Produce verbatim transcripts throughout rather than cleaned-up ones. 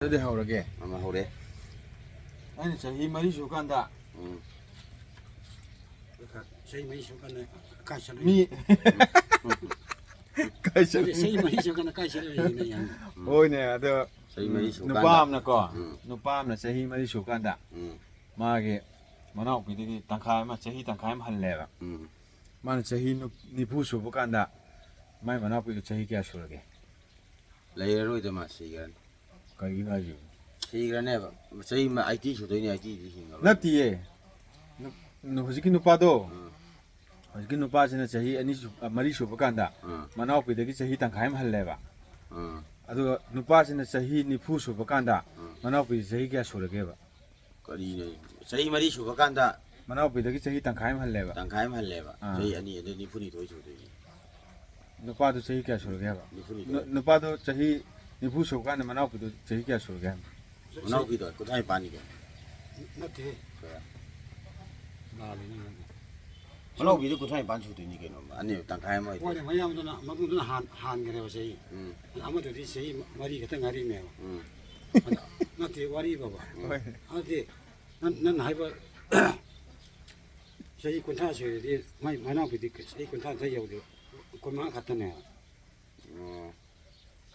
ꯑꯗꯨꯗꯤ ꯍꯧꯔꯒꯦ꯫ ꯑꯃ ꯍꯧꯔꯦ꯫ ꯑꯩꯅ ꯆꯍꯤ ꯃꯔꯤ ꯁꯨꯔꯀꯥꯟꯗ ꯎꯝ꯫ ꯆꯍꯤ ꯃꯔꯤ ꯁꯨꯔꯀꯥꯟꯗ ꯀꯥꯏ ꯆꯠꯂꯨꯏ? ꯃꯤ ꯀꯥꯏ ꯆꯠꯂꯨꯏ? ꯆꯍꯤ ꯃꯔꯤ ꯁꯨꯔꯀꯥꯟꯗ ꯀꯥꯏ ꯆꯠꯂꯨꯏꯅ ꯌꯥꯝ ꯍꯣꯏꯅꯦ, ꯑꯗꯣ ꯆꯍꯤ ꯃꯔꯤ ꯎꯝ, ꯁꯨꯔꯀꯥꯟꯗ꯫ ꯅꯨꯄꯥ ꯑꯃꯅꯀꯣ, ꯎꯝ꯫ ꯅꯨꯄꯥ ꯑꯃꯅ ꯆꯍꯤ ꯃꯔꯤ ꯁꯨꯔꯀꯥꯟꯗ ꯎꯝ꯫ ꯃꯥꯒꯤ ꯃꯅꯥꯎꯄꯤꯗꯒꯤ ꯇꯪꯈꯥꯏ ꯑꯃ, ꯆꯍꯤ ꯇꯪꯈꯥꯏ ꯑꯃ ꯍꯜꯂꯦꯕ꯫ ꯎꯝ꯫ ꯃꯥꯅ ꯆꯍꯤ ꯅꯨ-, ꯅꯤꯐꯨ ꯁꯨꯕ ꯀꯥꯟꯗ ꯃꯥꯏ ꯃꯅꯥꯎꯄꯤꯗꯨ ꯆꯍꯤ ꯀꯌꯥ ꯁꯨꯔꯒꯦ? ꯂꯩꯔꯔꯣꯏꯗ, ꯃꯥ ꯁꯤꯈ꯭ꯔꯅꯤ꯫ ꯀꯩꯒꯤꯅꯣ ꯍꯥꯏꯁꯤꯕꯣ? ꯁꯤꯈ꯭ꯔꯅꯦꯕ꯫ ꯆꯍꯤ ꯃ-, ꯑꯩꯠꯇꯤ ꯁꯨꯗꯣꯏꯅꯦ, ꯑꯩꯠꯇꯤꯗꯤ ꯍꯤꯡꯉꯔꯣꯏ꯫ ꯅꯠꯇꯤꯌꯦ꯫ ꯅꯨ-, ꯅꯨ-, ꯍꯧꯖꯤꯛꯀꯤ ꯅꯨꯄꯥꯗꯣ, ꯎꯝ꯫ ꯍꯧꯖꯤꯛꯀꯤ ꯅꯨꯄꯥꯁꯤꯅ ꯆꯍꯤ ꯑꯅꯤ ꯁꯨ-, ꯑ, ꯃꯔꯤ ꯁꯨꯕ ꯀꯥꯟꯗ ꯎꯝ꯫ ꯃꯅꯥꯎꯄꯤꯗꯒꯤ ꯆꯍꯤ ꯇꯪꯈꯥꯏ ꯑꯃ ꯍꯜꯂꯦꯕ꯫ ꯎꯝ꯫ ꯑꯗꯨꯒ ꯅꯨꯄꯥꯁꯤꯅ ꯆꯍꯤ ꯅꯤꯐꯨ ꯁꯨꯕ ꯀꯥꯟꯗ ꯎꯝ꯫ ꯃꯅꯥꯎꯄꯤꯁꯤ ꯆꯍꯤ ꯀꯌꯥ ꯁꯨꯔꯒꯦꯕ? ꯀꯔꯤꯅꯣ? ꯆꯍꯤ ꯃꯔꯤ ꯁꯨꯕ ꯀꯥꯟꯗ ꯃꯅꯥꯎꯄꯤꯗꯒꯤ ꯆꯍꯤ ꯇꯪꯈꯥꯏ ꯑꯃ ꯍꯜꯂꯦꯕ꯫ ꯇꯪꯈꯥꯏ ꯑꯃ ꯍꯜꯂꯦꯕ꯫ ꯑꯥ꯫ ꯆꯍꯤ ꯑꯅꯤ, ꯑꯗꯨ ꯅꯤꯐꯨꯅꯤꯊꯣꯏ ꯁꯨꯗꯣꯏꯅꯦ꯫ ꯅꯨꯄꯥꯗꯨ ꯆꯍꯤ ꯀꯌꯥ ꯁꯨꯔꯒꯦ ꯍꯥꯏꯕ? ꯅꯤꯐꯨꯅꯤꯊꯣꯏ꯫ ꯅꯨ-, ꯅꯨꯄꯥꯗꯨ ꯆꯍꯤ ꯅꯤꯐꯨ ꯁꯨꯔꯀꯥꯟꯗ ꯃꯅꯥꯎꯄꯤꯗꯨ ꯆꯍꯤ ꯀꯌꯥ ꯁꯨꯔꯒꯦ ꯍꯥꯏꯕ? ꯃꯅꯥꯎꯄꯤꯗꯣ ꯀꯨꯟꯊ꯭ꯔꯥ ꯅꯤꯄꯥꯟꯅꯤ ꯀꯩꯅꯣ꯫ ꯅꯠꯇꯦ꯫ ꯀꯌꯥ? ꯂꯥꯜꯂꯦ ꯅꯪ ꯍꯥꯏꯗꯣ꯫ ꯃꯅꯥꯎꯄꯤꯗꯨ ꯀꯨꯟꯊ꯭ꯔꯥ ꯅꯤꯄꯥꯟ ꯁꯨꯗꯣꯏꯅꯤ ꯀꯩꯅꯣ꯫ ꯑꯅꯤ ꯇꯪꯈꯥꯏ ꯑꯃ ꯑꯣꯏꯗꯣꯏꯅꯤ꯫ ꯍꯣꯏꯅꯦ, ꯃꯌꯥꯝꯗꯨꯅ, ꯃꯕꯨꯡꯗꯨꯅ ꯍꯥꯟ-, ꯍꯥꯟꯈ꯭ꯔꯦꯕ ꯆꯍꯤ꯫ ꯎꯝ꯫ ꯑꯗ ꯑꯃꯗꯨꯗꯤ ꯆꯍꯤ ꯃꯔꯤ ꯈꯛꯇ ꯉꯥꯏꯔꯤꯅꯦꯕ꯫ ꯎꯝ꯫ ꯑꯗ ꯅꯠꯇꯦ, ꯋꯥꯔꯤ ꯕꯕꯥ꯫ ꯎꯝ꯫ ꯍꯣꯏ꯫ ꯑꯗꯨꯗꯤ ꯅꯪ, ꯅꯪ ꯍꯥꯏꯕ ꯆꯍꯤ ꯀꯨꯟꯊ꯭ꯔꯥ ꯁꯨꯔꯗꯤ ꯃꯥꯏ ꯃꯅꯥꯎꯄꯤꯗꯤ ꯆꯍꯤ ꯀꯨꯟꯊ꯭ꯔꯥ ꯈꯛꯇ ꯌꯧꯗꯦ, ꯀꯨꯟꯃꯉꯥ ꯈꯛꯇꯅꯦꯕ꯫ ꯑꯣ꯫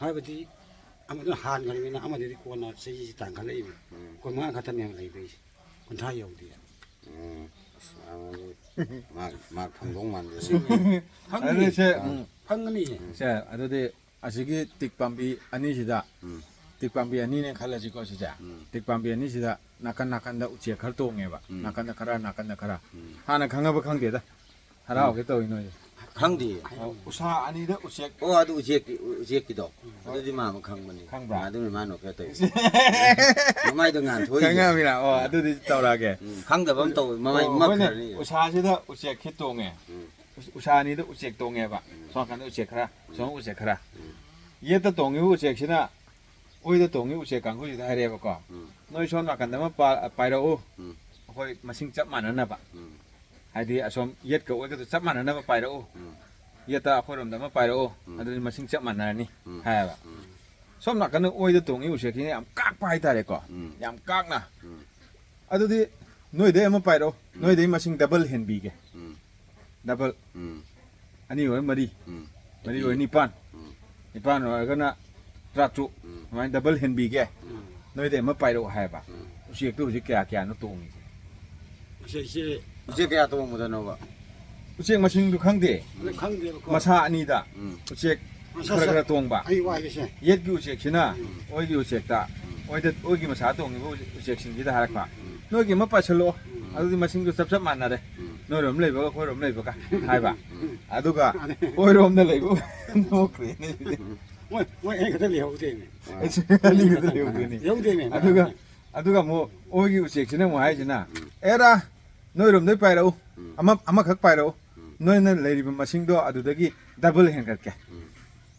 ꯍꯥꯏꯕꯗꯤ ꯑꯃꯗꯨꯅ ꯍꯥꯟꯈ꯭ꯔꯕꯅꯤꯅ ꯑꯃꯗꯨꯗꯤ ꯀꯣꯟꯅ ꯆꯍꯤꯁꯤ ꯇꯥꯡꯈꯠꯂꯛꯏꯅꯤ꯫ ꯎꯝ꯫ ꯀꯨꯟꯃꯉꯥ ꯈꯛꯇꯅꯦꯕ ꯂꯩꯗꯣꯏꯁꯦ, ꯀꯨꯟꯊ꯭ꯔꯥ ꯌꯧꯗꯦ꯫ ꯎꯝ꯫ ꯑꯁ, ꯑꯃꯗꯤ ꯃꯥ, ꯃꯥ ꯐꯪꯗꯧ ꯃꯥꯟꯗꯦ꯫ ꯈꯪꯅꯤ꯫ ꯑꯗꯨꯁꯦ, ꯎꯝ꯫ ꯈꯪꯒꯅꯤ꯫ ꯁꯦ, ꯑꯗꯨꯗꯤ ꯑꯁꯤꯒꯤ ꯇꯤꯛ ꯄꯥꯝꯕꯤ ꯑꯅꯤꯁꯤꯗ, ꯎꯝ꯫ ꯇꯤꯛ ꯄꯥꯝꯕꯤ ꯑꯅꯤꯅꯦ ꯈꯜꯂꯁꯤꯀꯣ ꯁꯤꯁꯦ꯫ ꯎꯝ꯫ ꯇꯤꯛ ꯄꯥꯝꯕꯤ ꯑꯅꯤꯁꯤꯗ ꯅꯥꯀꯟ ꯅꯥꯀꯟꯗ ꯎꯆꯦꯛ ꯈꯔ ꯇꯣꯡꯉꯦꯕ꯫ ꯎꯝ꯫ ꯅꯥꯀꯟꯗ ꯈꯔ, ꯅꯥꯀꯟꯗ ꯈꯔ꯫ ꯎꯝ꯫ ꯍꯥꯟꯅ ꯈꯪꯉꯕ ꯈꯪꯗꯦꯗ꯫ ꯍꯔꯥꯎꯒꯦ ꯇꯧꯋꯤ ꯅꯣꯏꯁꯦ꯫ ꯈꯪꯗꯦ꯫ ꯑꯣ, ꯎꯁꯥ ꯑꯅꯤꯗ ꯎꯆꯦꯛ꯫ ꯑꯣ, ꯑꯗꯨ ꯎꯆꯦꯛꯀꯤ, ꯎ-, ꯎꯆꯦꯛꯀꯤꯗꯣ꯫ ꯎꯝ꯫ ꯑꯗꯨꯗꯤ ꯃꯥ ꯑꯃ ꯈꯪꯕꯅꯤ꯫ ꯈꯪꯕ꯭ꯔꯥ? ꯑꯗꯨꯅ ꯃꯥ ꯅꯣꯛꯐꯦꯠ ꯇꯧꯔꯤꯁꯦ꯫ ꯃꯃꯥꯏꯗꯣ ꯉꯥꯟꯊꯣꯛꯏꯁꯦ꯫ ꯈꯪꯉꯕꯅꯤꯅ? ꯑꯣ, ꯑꯗꯨꯗꯤ ꯇꯧꯔꯛꯑꯒꯦ꯫ ꯎꯝ, ꯈꯪꯗꯕ ꯑꯃ ꯇꯧꯋꯤ꯫ ꯃꯃꯥꯏ ꯑꯣ, ꯍꯣꯏꯅꯦ꯫ ꯃꯛꯈ꯭ꯔꯅꯤ꯫ ꯎꯁꯥꯁꯤꯗ ꯎꯆꯦꯛꯁꯤ ꯇꯣꯡꯉꯦ꯫ ꯎꯝ꯫ ꯎꯁ-, ꯎꯁꯥ ꯑꯅꯤꯗ ꯎꯆꯦꯛ ꯇꯣꯡꯉꯦꯕ꯫ ꯎꯝ꯫ ꯁꯣꯝ ꯅꯥꯀꯟꯗ ꯎꯆꯦꯛ ꯈꯔ, ꯎꯝ꯫ ꯁꯣꯝ ꯎꯆꯦꯛ ꯈꯔ꯫ ꯎꯝ꯫ ꯌꯦꯠꯇ ꯇꯣꯡꯉꯤꯕ ꯎꯆꯦꯛꯁꯤꯅ ꯑꯣꯏꯗ ꯇꯣꯡꯉꯤ ꯎꯆꯦꯛ ꯀꯥꯡꯕꯨꯁꯤꯗ ꯍꯥꯏꯔꯦꯕꯀꯣ, ꯎꯝ꯫ ꯅꯣꯏ ꯁꯣꯝ ꯅꯥꯀꯟꯗ ꯑꯃ ꯄꯥ-, ꯄꯥꯏꯔꯛꯎ, ꯎꯝ꯫ ꯑꯩꯈꯣꯏ ꯃꯁꯤꯡ ꯆꯞ ꯃꯥꯟꯅꯅꯕ꯫ ꯎꯝ꯫ ꯍꯥꯏꯗꯤ ꯑꯁꯣꯝ ꯌꯦꯠꯀ ꯑꯣꯏꯒꯗꯨ ꯆꯞ ꯃꯥꯟꯅꯅꯕ ꯄꯥꯏꯔꯛꯎ, ꯎꯝ꯫ ꯌꯦꯠꯇ ꯑꯩꯈꯣꯏꯔꯣꯝꯗ ꯑꯃ ꯄꯥꯏꯔꯛꯎ, ꯎꯝ꯫ ꯑꯗꯨꯗꯤ ꯃꯁꯤꯡ ꯆꯞ ꯃꯥꯟꯅꯔꯅꯤ ꯎꯝ꯫ ꯍꯥꯏꯌꯦꯕ꯫ ꯎꯝ꯫ ꯁꯣꯝ ꯅꯥꯀꯟꯗ ꯑꯣꯏꯗ ꯇꯣꯡꯉꯤ ꯎꯆꯦꯛꯁꯤꯅ ꯌꯥꯝ ꯀꯥꯛꯄ ꯍꯥꯏꯇꯥꯔꯦꯀꯣ꯫ ꯎꯝ꯫ ꯌꯥꯝ ꯀꯥꯛꯅ꯫ ꯎꯝ꯫ ꯑꯗꯨꯗꯤ ꯅꯣꯏꯗꯩ ꯑꯃ ꯄꯥꯏꯔꯛꯑꯣ꯫ ꯎꯝ꯫ ꯅꯣꯏꯗꯩ ꯃꯁꯤꯡ ꯗꯕꯜ ꯍꯦꯟꯕꯤꯒꯦ꯫ ꯎꯝ꯫ ꯗꯕꯜ꯫ ꯎꯝ꯫ ꯑꯅꯤ ꯑꯣꯏꯔ ꯃꯔꯤ꯫ ꯎꯝ꯫ ꯃꯔꯤ ꯑꯣꯏꯔ ꯅꯤꯄꯥꯟ꯫ ꯎꯝ꯫ ꯅꯤꯄꯥꯟ ꯑꯣꯏꯔꯒꯅ ꯇꯔꯥꯇꯔꯨꯛ꯫ ꯎꯝ꯫ ꯑꯗꯨꯃꯥꯏꯅ ꯗꯕꯜ ꯍꯦꯟꯕꯤꯒꯦ꯫ ꯎꯝ꯫ ꯅꯣꯏꯗꯩ ꯑꯃ ꯄꯥꯏꯔꯛꯑꯣ ꯍꯥꯏꯕ꯫ ꯎꯝ꯫ ꯎꯆꯦꯛꯇꯨ ꯍꯧꯖꯤꯛ ꯀꯌꯥ ꯀꯌꯥꯅꯣ ꯇꯣꯡꯉꯤꯁꯦ? ꯎꯆꯦꯛꯁꯦ ꯎꯆꯦꯛ ꯀꯌꯥ ꯇꯣꯡꯕꯗꯅꯣꯕ? ꯎꯆꯦꯛ ꯃꯁꯤꯡꯗꯨ ꯈꯪꯗꯦ꯫ ꯑꯗꯨ ꯈꯪꯗꯦꯕꯀꯣ꯫ ꯃꯁꯥ ꯑꯅꯤꯗ ꯎꯝ꯫ ꯎꯆꯦꯛ ꯃꯁꯥ ꯈꯔ ꯁ-, ꯈꯔ ꯇꯣꯡꯕ꯫ ꯑꯩ ꯋꯥꯒꯤꯁꯦ꯫ ꯌꯦꯠꯀꯤ ꯎꯆꯦꯛꯁꯤꯅ ꯎꯝ꯫ ꯑꯣꯏꯒꯤ ꯎꯆꯦꯛꯇ, ꯎꯝ꯫ ꯑꯣꯏꯗ, ꯑꯣꯏꯒꯤ ꯃꯁꯥ ꯇꯣꯡꯉꯤꯕ ꯎꯆꯦꯛꯁꯤꯡꯁꯤꯗ ꯍꯥꯏꯔꯛꯄ꯫ ꯎꯝ꯫ ꯅꯣꯏꯒꯤ ꯑꯃ ꯄꯥꯏꯁꯜꯂꯛꯑꯣ꯫ ꯎꯝ꯫ ꯑꯗꯨꯗꯤ ꯃꯁꯤꯡꯗꯨ ꯆꯞ ꯆꯞ ꯃꯥꯟꯅꯔꯦ꯫ ꯎꯝ꯫ ꯅꯣꯏꯔꯣꯝ ꯂꯩꯕꯒ ꯑꯩꯈꯣꯏꯔꯣꯝ ꯂꯩꯕꯒ ꯍꯥꯏꯕ꯫ ꯎꯝ꯫ ꯑꯗꯨꯒ ꯑꯣꯏꯔꯣꯝꯗ ꯂꯩꯕ ꯅꯣꯛꯈ꯭ꯔꯦꯅꯦ ꯁꯤꯗꯤ꯫ ꯎꯝ꯫ ꯃꯣꯏ, ꯃꯣꯏ ꯑꯅꯤ ꯈꯛꯇ ꯂꯩꯍꯧꯗꯦꯅꯦ꯫ ꯑꯅꯤ ꯈꯛꯇ ꯂꯩꯍꯧꯗꯦꯅꯦ꯫ ꯂꯩꯍꯧꯗꯦꯅꯦ꯫ ꯑꯗꯨꯒ, ꯑꯗꯨꯒ ꯑꯃꯨꯛ ꯑꯣꯏꯒꯤ ꯎꯆꯦꯛꯁꯤꯅ ꯑꯃꯨꯛ ꯍꯥꯏꯁꯤꯅ, ꯎꯝ꯫ "ꯑꯦꯔꯥ, ꯅꯣꯏꯔꯣꯝꯗꯩ ꯄꯥꯏꯔꯛꯎ꯫ ꯎꯝ꯫ ꯑꯃ, ꯑꯃꯈꯛ ꯄꯥꯏꯔꯛꯎ꯫ ꯎꯝ꯫ ꯅꯣꯏꯅ ꯂꯩꯔꯤꯕ ꯃꯁꯤꯡꯗꯣ ꯑꯗꯨꯗꯒꯤ ꯗꯕꯜ ꯍꯦꯟꯒꯠꯀꯦ꯫ ꯎꯝ꯫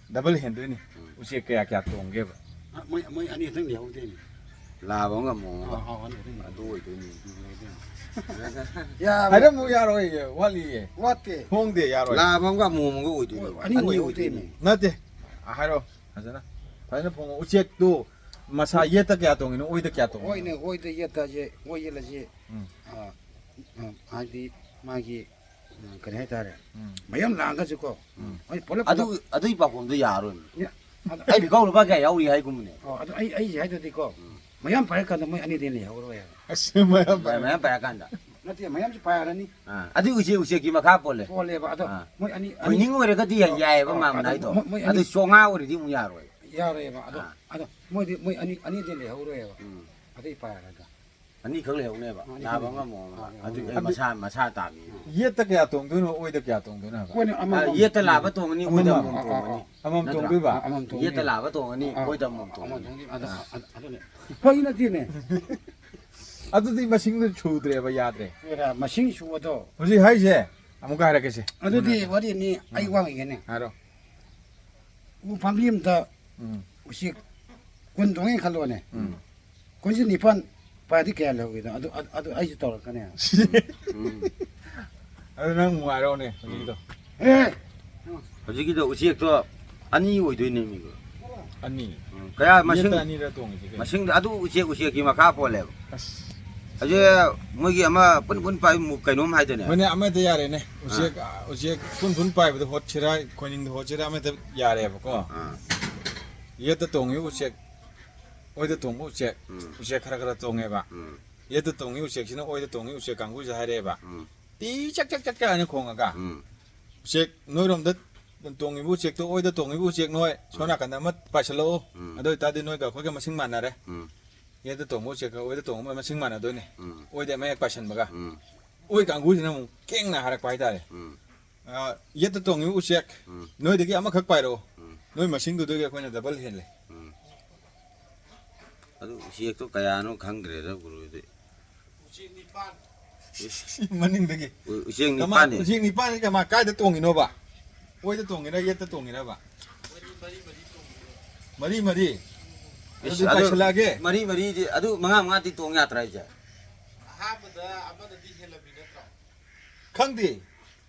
ꯗꯕꯜ ꯍꯦꯟꯗꯣꯏꯅꯤ꯫ ꯎꯝ꯫ ꯎꯆꯦꯛ ꯀꯌꯥ ꯀꯌꯥ ꯇꯣꯡꯒꯦꯕ?" ꯑ, ꯃꯣꯏ, ꯃꯣꯏ ꯑꯅꯤ ꯈꯛꯇꯪ ꯂꯩꯍꯧꯗꯦꯅꯦ꯫ ꯂꯥꯕ ꯑꯃꯒ ꯑꯃꯣꯝ ꯑꯃꯒ꯫ ꯑꯥ, ꯑꯥ, ꯑꯅꯤ ꯈꯛꯇꯪ ꯑꯗꯨ ꯂꯩꯍꯧꯗꯦ꯫ ꯑꯣꯏꯗꯣꯏꯅꯤ꯫ ꯎꯝ, ꯂꯩꯍꯧꯗꯦ꯫ ꯌꯥꯕ꯫ ꯍꯥꯏꯔꯝꯃꯨ ꯌꯥꯔꯣꯏꯌꯦ, ꯋꯥꯠꯂꯤꯌꯦ꯫ ꯋꯥꯠꯇꯦ꯫ ꯍꯣꯡꯗꯦ, ꯌꯥꯔꯣꯏ꯫ ꯂꯥꯕ ꯑꯃꯒ ꯑꯃꯣꯝ ꯑꯃꯒ ꯑꯣꯏꯗꯣꯏꯅꯤ꯫ ꯑꯣ, ꯑꯅꯤ ꯑꯅꯤ ꯑꯣꯏꯍꯧꯗꯦꯅꯦ꯫ ꯑꯣꯏꯗꯣꯏꯅꯤ꯫ ꯅꯠꯇꯦ꯫ ꯍꯥꯏꯔꯣ꯫ ꯐꯖꯅ, ꯐꯖꯅ ꯐꯣꯡꯉꯣ꯫ ꯎꯆꯦꯛꯇꯨ ꯃꯁꯥ ꯌꯦꯠꯇ ꯀꯌꯥ ꯇꯣꯡꯉꯤꯅꯣ, ꯑꯣꯏꯗ ꯀꯌꯥ ꯇꯣꯡꯉꯤꯅꯣ? ꯑꯣꯏꯅ, ꯑꯣꯏꯗ ꯌꯦꯠꯇ ꯍꯥꯏꯁꯦ, ꯑꯣꯏ ꯌꯦꯠ ꯍꯥꯏꯁꯦ, ꯎꯝ꯫ ꯑ, ꯑ, ꯍꯥꯏꯗꯤ ꯃꯥꯒꯤ, ꯑ, ꯀꯔꯤ ꯍꯥꯏꯇꯥꯔꯦ? ꯎꯝ꯫ ꯃꯌꯥꯝ ꯂꯥꯡꯉꯒꯁꯨꯀꯣ, ꯎꯝ꯫ ꯃꯣꯏ ꯄꯨꯂꯞ ꯑꯗꯨ, ꯄꯨꯂꯞ ꯑꯗꯨꯒꯤ ꯄꯥꯎꯈꯨꯝꯗꯨ ꯌꯥꯔꯣꯏ꯫ ꯌꯥ-, ꯑꯗ-, ꯑꯩ ꯄꯤꯈꯧ ꯂꯨꯄꯥ ꯀꯌꯥ ꯌꯥꯎꯔꯤ ꯍꯥꯏꯒꯨꯝꯕꯅꯦ꯫ ꯑꯣ, ꯑꯗꯨ ꯑꯩ, ꯑꯩꯁꯦ ꯍꯥꯏꯗꯨꯗꯤꯀꯣ, ꯎꯝ꯫ ꯃꯌꯥꯝ ꯄꯥꯏꯔꯀꯥꯟꯗ ꯃꯣꯏ ꯑꯅꯤꯗꯤ ꯂꯩꯍꯧꯔꯣꯏ ꯍꯥꯏꯕ꯫ ꯑꯁ, ꯃꯌꯥꯝ ꯄꯥꯏ-, ꯃꯌꯥꯝ ꯄꯥꯏꯔꯀꯥꯟꯗ꯫ ꯅꯠꯇꯦ, ꯃꯌꯥꯝꯁꯨ ꯄꯥꯏꯔꯅꯤ꯫ ꯑꯥ, ꯑꯗꯨ ꯎꯆꯦꯛ, ꯎꯆꯦꯛꯀꯤ ꯃꯈꯥ ꯄꯣꯜꯂꯦ꯫ ꯄꯣꯜꯂꯦꯕ, ꯑꯗꯣ ꯑꯥ꯫ ꯃꯣꯏ ꯑꯅꯤ, ꯑꯅꯤ ꯈꯣꯏꯅꯤꯡ ꯑꯣꯏꯔꯒꯗꯤ ꯌꯥꯏ-, ꯌꯥꯏꯑꯕ ꯑꯥ, ꯃꯥꯝꯅ ꯑꯗꯣ ꯍꯥꯏꯗꯣ꯫ ꯃꯣꯏ, ꯃꯣꯏ ꯑꯗꯨ ꯑꯅꯤ ꯆꯣꯉꯥ ꯑꯣꯏꯔꯗꯤ ꯑꯃꯨꯛ ꯌꯥꯔꯣꯏ꯫ ꯌꯥꯔꯣꯏꯕ, ꯑꯗꯣ, ꯑꯥ꯫ ꯑꯗꯣ ꯃꯣꯏꯗꯤ, ꯃꯣꯏ ꯑꯅꯤ, ꯑꯅꯤꯗꯤ ꯂꯩꯍꯧꯔꯣꯏꯕ꯫ ꯎꯝ꯫ ꯑꯗꯨꯏ ꯄꯥꯔꯒ꯫ ꯑꯅꯤꯈꯛ ꯂꯩꯍꯧꯅꯦꯕ꯫ ꯑꯥ, ꯑꯅꯤ ꯂꯥꯕ ꯈꯛ ꯑꯃꯒ ꯂꯩꯍꯧꯅꯦ꯫ ꯑꯃꯣꯝ ꯑꯃꯒ꯫ ꯑꯥ, ꯑꯗꯨ ꯑꯥ꯫ ꯑꯩ ꯃꯁꯥ, ꯃꯁꯥ ꯇꯥꯕꯅꯤ꯫ ꯌꯦꯠꯇ ꯀꯌꯥ ꯇꯣꯡꯗꯣꯏꯅꯣ, ꯑꯣꯏꯗ ꯀꯌꯥ ꯇꯣꯡꯗꯣꯏꯅꯣ ꯍꯥꯏꯕ? ꯑꯩꯈꯣꯏꯅ ꯑꯃꯃꯝ꯫ ꯑꯥ, ꯌꯦꯠꯇ ꯂꯥꯕ ꯇꯣꯡꯉꯅꯤ, ꯑꯣꯏꯗ ꯑꯃꯃꯝ꯫ ꯑꯃꯃꯝ ꯑꯥ, ꯑꯥ, ꯇꯣꯡꯉꯅꯤ꯫ ꯑꯥ, ꯑꯃꯃꯝ ꯇꯣꯡꯉꯅꯤ꯫ ꯌꯦꯠꯇ ꯂꯥꯕ ꯇꯣꯡꯉꯅꯤ, ꯑꯥ, ꯑꯣꯏꯗ ꯑꯃꯃꯝ ꯑꯃꯃꯝ ꯇꯣꯡꯉꯅꯤ꯫ ꯇꯣꯡꯉꯅꯤ꯫ ꯑꯗꯣ, ꯑꯥ꯫ ꯑꯗꯨ, ꯑꯗꯨꯅꯦ꯫ ꯐꯒꯤ ꯅꯠꯇꯦꯅꯦ꯫ ꯑꯗꯨꯗꯤ ꯃꯁꯤꯡꯗꯨ ꯁꯨꯗ꯭ꯔꯦꯕ, ꯌꯥꯗ꯭ꯔꯦ꯫ ꯍꯦꯔꯥ, ꯃꯁꯤꯡ ꯁꯨꯕꯗꯣ꯫ ꯍꯧꯖꯤꯛ ꯍꯥꯏꯁꯦ ꯑꯃꯨꯛꯀ ꯍꯥꯏꯔꯛꯀꯦꯁꯦ꯫ ꯑꯗꯨꯗꯤ ꯋꯥꯔꯤꯅꯤ, ꯑꯩ ꯎꯝ꯫ ꯋꯥ ꯉꯥꯡꯒꯦꯅꯦ꯫ ꯍꯥꯏꯔꯣ꯫ ꯎ ꯄꯥꯝꯕꯤ ꯑꯝꯗ ꯎꯝ꯫ ꯎꯆꯦꯛ ꯀꯨꯟ ꯇꯣꯡꯉꯦ ꯈꯜꯂꯣꯅꯦ꯫ ꯎꯝ꯫ ꯀꯨꯟꯁꯤ ꯅꯤꯄꯥꯟ ꯄꯥꯏꯔꯗꯤ ꯀꯌꯥ ꯂꯩꯍꯧꯒꯦꯗꯣ? ꯑꯗꯨ, ꯑꯗꯨ, ꯑꯗꯨ ꯑꯩꯁꯨ ꯇꯧꯔꯛꯀꯅꯤ꯫ ꯎꯝ꯫ ꯑꯗꯨ ꯅꯪ ꯑꯃꯨꯛ ꯍꯥꯏꯔꯛꯑꯣꯅꯦ ꯍꯧꯖꯤꯛꯀꯤꯗꯣ꯫ ꯑꯦ! ꯍꯧꯖꯤꯛꯀꯤꯗꯣ ꯎꯆꯦꯛꯇꯣ ꯑꯅꯤ ꯑꯣꯏꯗꯣꯏꯅꯦ ꯃꯤꯀꯣ꯫ ꯑꯅꯤ꯫ ꯎꯝ, ꯀꯌꯥ ꯃꯁꯤꯡ? ꯌꯦꯠꯇ ꯑꯅꯤꯔ ꯇꯣꯡꯉꯤꯁꯦ ꯀꯩꯅꯣ? ꯃꯁꯤꯡꯗ ꯑꯗꯨ ꯎꯆꯦꯛ ꯎꯆꯦꯛꯀꯤ ꯃꯈꯥ ꯄꯣꯜꯂꯦꯕ꯫ ꯑꯁ꯫ ꯍꯧꯖꯤꯛ ꯃꯣꯏꯒꯤ ꯑꯃ ꯄꯨꯟ ꯄꯨꯟ ꯄꯥꯏꯕ ꯃꯨꯛ ꯀꯩꯅꯣꯝ ꯍꯥꯏꯗꯅꯦ꯫ ꯃꯣꯏꯅ ꯑꯃꯗ ꯌꯥꯔꯦꯅꯦ꯫ ꯎꯆꯦꯛ, ꯑꯥ꯫ ꯎꯆꯦꯛ ꯄꯨꯟ ꯄꯨꯟ ꯄꯥꯏꯕꯗ ꯍꯣꯠꯁꯤꯔꯥ, ꯈꯣꯏꯅꯤꯡꯗ ꯍꯣꯠꯁꯤꯔꯥ ꯑꯃꯗ ꯌꯥꯔꯦꯕꯀꯣ꯫ ꯑꯥ꯫ ꯌꯦꯠꯇ ꯇꯣꯡꯉꯤꯕ ꯎꯆꯦꯛ, ꯑꯣꯏꯗ ꯇꯣꯡꯕ ꯎꯆꯦꯛ, ꯎꯝ꯫ ꯎꯆꯦꯛ ꯈꯔ ꯈꯔ ꯇꯣꯡꯉꯦꯕ꯫ ꯎꯝ꯫ ꯌꯦꯠꯇ ꯇꯣꯡꯉꯤ ꯎꯆꯦꯛꯁꯤꯅ ꯑꯣꯏꯗ ꯇꯣꯡꯉꯤ ꯎꯆꯦꯛ ꯀꯥꯡꯕꯨꯁꯦ ꯍꯥꯏꯔꯛꯑꯦꯕ꯫ ꯎꯝ꯫ ꯇꯤ ꯆꯛ ꯆꯛ ꯆꯛ ꯆꯛ ꯍꯥꯏꯅ ꯈꯣꯡꯉꯒ꯫ ꯎꯝ꯫ ꯎꯆꯦꯛ ꯅꯣꯏꯔꯣꯝꯗ ꯇꯣꯡꯉꯤꯕ ꯎꯆꯦꯛꯇꯣ, ꯑꯣꯏꯗ ꯇꯣꯡꯉꯤꯕ ꯎꯆꯦꯛ ꯅꯣꯏ, ꯁꯣꯝ ꯎꯝ꯫ ꯅꯥꯀꯟꯗ ꯑꯃ ꯄꯥꯏꯁꯤꯜꯂꯛꯑꯣ꯫ ꯎꯝ꯫ ꯑꯗꯨ ꯑꯣꯏꯇꯥꯔꯗꯤ ꯅꯣꯏꯒ ꯑꯩꯈꯣꯏꯒ ꯃꯁꯤꯡ ꯃꯥꯟꯅꯔꯦ꯫ ꯎꯝ꯫ ꯌꯦꯠꯇ ꯇꯣꯡꯕ ꯎꯆꯦꯛꯀ ꯑꯣꯏꯗ ꯇꯣꯡꯕ ꯃꯁꯤꯡ ꯃꯥꯟꯅꯗꯣꯏꯅꯦ꯫ ꯎꯝ꯫ ꯑꯣꯏꯗ ꯑꯃ ꯍꯦꯛ ꯄꯥꯏꯁꯟꯕꯒ꯫ ꯎꯝ꯫ ꯑꯣꯏ ꯀꯥꯡꯕꯨꯁꯤꯅ ꯑꯃꯨꯛ ꯀꯦꯡꯅ ꯍꯥꯏꯔꯛꯄ ꯍꯥꯏꯇꯥꯔꯦ꯫ ꯎꯝ꯫ ꯑ, ꯌꯦꯠꯇ ꯇꯣꯡꯉꯤꯕ ꯎꯆꯦꯛ, ꯎꯝ꯫ ꯅꯣꯏꯗꯒꯤ ꯑꯃꯈꯛ ꯄꯥꯏꯔꯛꯑꯣ꯫ ꯎꯝ꯫ ꯅꯣꯏ ꯃꯁꯤꯡꯗꯨꯗꯒꯤ ꯑꯩꯈꯣꯏꯅ ꯗꯕꯜ ꯍꯦꯜꯂꯦ꯫ ꯎꯝ꯫ ꯑꯗꯨ ꯎꯆꯦꯛꯇꯣ ꯀꯌꯥꯅꯣ ꯈꯪꯗ꯭ꯔꯦꯗ ꯒꯨꯔꯨꯗꯤ꯫ ꯎꯆꯦꯛ ꯅꯤꯄꯥꯟ꯫ ꯏꯁ꯫ ꯃꯅꯤꯡꯗꯒꯤ꯫ ꯎ-, ꯎꯆꯦꯛ ꯀꯃꯥꯏ-, ꯅꯤꯄꯥꯟꯅꯦ꯫ ꯎꯆꯦꯛ ꯅꯤꯄꯥꯟꯁꯦ ꯀꯃꯥꯏ, ꯀꯥꯏꯗ ꯇꯣꯡꯉꯤꯅꯣꯕ? ꯑꯣꯏꯗ ꯇꯣꯡꯉꯤꯔꯥ, ꯌꯦꯠꯇ ꯇꯣꯡꯉꯤꯔꯕ? ꯃꯔꯤ, ꯃꯔꯤ, ꯃꯔꯤ ꯇꯣꯡꯉꯤꯔꯣ? ꯃꯔꯤ, ꯃꯔꯤ? ꯏꯁ, ꯑꯗꯨꯗꯤ ꯑꯗꯨ ꯄꯥꯏꯁꯜꯂꯛꯑꯒꯦ꯫ ꯃꯔꯤ, ꯃꯔꯤꯗꯤ, ꯑꯗꯨ ꯃꯉꯥ, ꯃꯉꯥꯗꯤ ꯇꯣꯡ ꯌꯥꯗ꯭ꯔꯥ ꯍꯥꯏꯁꯦ? ꯑꯍꯥꯟꯕꯗ ꯑꯃꯅꯗꯤ ꯍꯦꯜꯂꯝꯃꯤ ꯅꯠꯇ꯭ꯔꯣ? ꯈꯪꯗꯦ꯫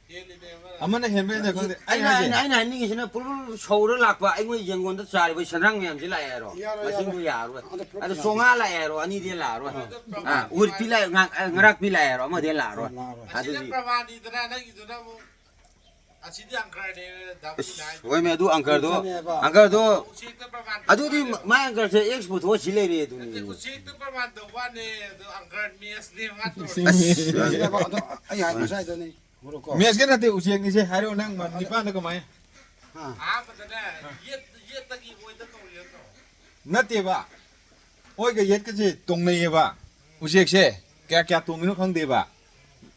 ꯍꯦꯜꯂꯤꯅꯦ ꯑꯃꯅ꯫ ꯑꯃꯅ ꯍꯦꯟꯕꯩꯅ ꯈꯪꯗꯦ꯫ ꯑꯩꯅ ꯑꯩꯅ ꯍꯥꯏꯁꯦ, ꯑꯩꯅ, ꯑꯩꯅ ꯍꯥꯏꯅꯤꯡꯉꯤꯁꯤꯅ ꯄꯨꯔꯨꯔꯨ ꯁꯧꯔ ꯂꯥꯛꯄ ꯑꯩꯉꯣꯏ ꯌꯦꯡꯒꯣꯟꯗ ꯆꯥꯔꯤꯕ ꯁꯟꯗ꯭ꯔꯥꯡ ꯃꯌꯥꯝꯁꯤ ꯂꯥꯛꯑꯦ ꯍꯥꯏꯔꯣ? ꯌꯥꯔꯣꯏ, ꯃꯁꯤꯡꯗꯣ ꯌꯥꯔꯣꯏ꯫ ꯌꯥꯔꯣꯏ꯫ ꯑꯗꯣ ꯄꯨꯂꯞ ꯑꯗꯣ ꯌꯥꯔꯣꯏ꯫ ꯆꯥꯝꯃꯉꯥ ꯂꯥꯛꯑꯦ ꯍꯥꯏꯔꯣ? ꯑꯅꯤꯗꯤ ꯂꯥꯛꯑꯔꯣꯏ꯫ ꯑꯗꯣ ꯄ꯭ꯔꯃꯥꯟ ꯑꯥ, ꯎꯔꯤꯠꯄꯤ ꯂꯥꯛꯑꯦ, ꯉꯥ-, ꯑ, ꯉꯔꯥꯛꯄꯤ ꯂꯥꯛꯑꯦ ꯍꯥꯏꯔꯣ? ꯑꯃꯗꯤ ꯂꯥꯛꯑꯔꯣꯏ꯫ ꯂꯥꯛꯑꯔꯣꯏ꯫ ꯑꯁꯤꯅ ꯑꯗꯨꯗꯤ ꯄ꯭ꯔꯃꯥꯟꯅꯤꯗꯅ ꯅꯪꯒꯤꯗꯨꯅ ꯑꯃꯨꯛ꯫ ꯑꯁꯤꯗꯤ ꯑꯪꯀꯔꯅꯦ, ꯗꯥ ꯑꯁ, ꯃꯨꯟꯅ ꯍꯥꯏꯗꯣ꯫ ꯍꯣꯏꯃꯦ, ꯑꯗꯨ ꯑꯪꯀꯔꯗꯣ, ꯎꯆꯦꯛꯅꯦꯕ꯫ ꯑꯪꯀꯔꯗꯣ, ꯎꯆꯦꯛꯇ ꯄ꯭ꯔꯃꯥꯟ ꯇꯧꯕ ꯑꯗꯨꯗꯤ ꯋꯥꯅꯦ꯫ ꯃꯥ-, ꯃꯥ ꯑꯪꯀꯔꯁꯦ ꯑꯦꯛꯁ ꯄꯨꯊꯣꯛꯑ ꯁꯤ ꯂꯩꯔꯦ ꯑꯗꯨꯅꯤ꯫ ꯅꯠꯇꯦ, ꯎꯆꯦꯛꯇ ꯄ꯭ꯔꯃꯥꯟ ꯇꯧꯕ ꯋꯥꯅꯦ, ꯑꯗꯣ ꯑꯪꯀꯔ ꯃꯦꯠꯁꯅꯦ ꯃꯥ ꯇꯧꯔꯤꯁꯦ꯫ ꯑꯁ, ꯎꯆꯦꯛꯅꯦꯕ, ꯑꯗꯣ ꯑꯩ ꯍꯥꯏ ꯉꯁꯥꯏꯗꯨꯅꯤ꯫ ꯃꯣꯔꯣꯀꯣ꯫ ꯃꯦꯠꯁꯀꯤ ꯅꯠꯇꯦ, ꯎꯆꯦꯛꯅꯤꯁꯦ꯫ ꯍꯥꯏꯔꯛꯑꯣ ꯅꯪ ꯃ-, ꯅꯤꯄꯥꯟꯗ ꯀꯃꯥꯏꯅ? ꯑꯥ꯫ ꯑꯍꯥꯟꯕꯗꯅꯦ, ꯌꯦꯠ-, ꯌꯦꯠꯇꯒꯤ ꯑꯣꯏꯗ ꯀꯧꯔꯤ ꯅꯠꯇ꯭ꯔꯣ? ꯅꯠꯇꯦꯕ꯫ ꯑꯣꯏꯒ ꯌꯦꯠꯀꯁꯦ ꯇꯣꯡꯅꯩꯌꯦꯕ꯫ ꯎꯆꯦꯛꯁꯦ ꯀꯌꯥ ꯀꯌꯥ ꯇꯣꯡꯉꯤꯅꯣ ꯈꯪꯗꯦꯕ꯫